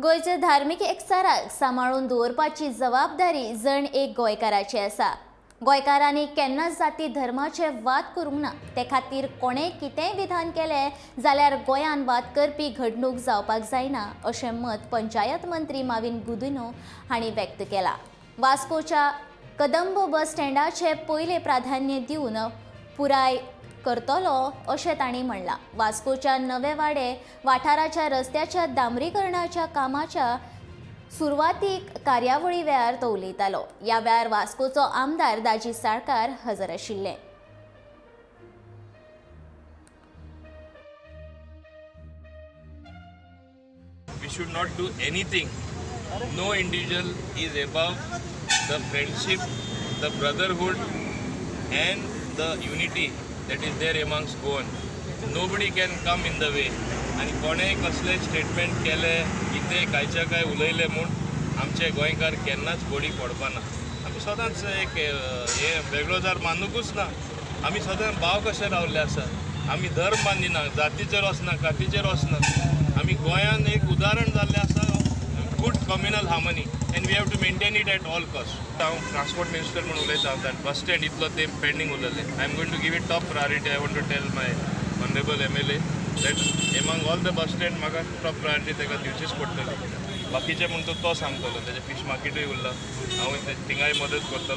गोंयच्या धार्मीक एकचाराक सांबाळून दवरपाची जबाबदारी जण एक गोंयकाराची आसा. गोंयकारांनी केन्नाच जाती धर्माचे वाद करूंक ना. ते खातीर कोणें कितेंय विधान केलें जाल्यार गोंयान वाद करपी घडणूक जावपाक जायना अशें मत पंचायत मंत्री माविन गुदिन्हो हांणी व्यक्त केलां. वास्कोच्या कदंब बस स्टँडाचे पयलें प्राधान्य दिवन पुराय करतलो अशें तांणी म्हणलां. वास्कोच्या नवे वाडे वाठाराच्या रस्त्याच्या डांबरीकरणाच्या कामाच्या सुरवातीक कार्यावळी वेळार तो उलयतालो. ह्या वेळार वास्कोचो आमदार दाजी साळकार हजर आशिल्ले. We should not do anything. No individual is above the friendship, the brotherhood, and the unity that is there amongst Goan. Nobody can come in the way. आनी कोणेय कसलें स्टेटमेंट केलें, कितें कांयच्या काय उलयलें म्हूण आमचे गोंयकार केन्नाच बळी पडपाना. आमी सदांच एक हें वेगळो जार मानुकूच ना. आमी सदांच भाव कशे रावल्ले आसा. आमी धर्म मानिना, जातीचेर वचना, कातीचेर वचना. आमी गोंयान एक उदाहरण जाल्लें आसा, good communal harmony, and we have to maintain it at all cost. हांव ट्रान्सपोर्ट मिनिस्टर म्हूण उलयता. That bus stand इतलो तेंप पेंडींग उरलेलें, I am going to give it top priority. I want to tell my honourable MLA that among all the bus stand म्हाका top priority ताका दिवचीच पडटली. बाकीचे म्हणटा तो सांगतलो. तेजे फीश मार्केटूय उरला, हांव थिंगाय मदत करतलो.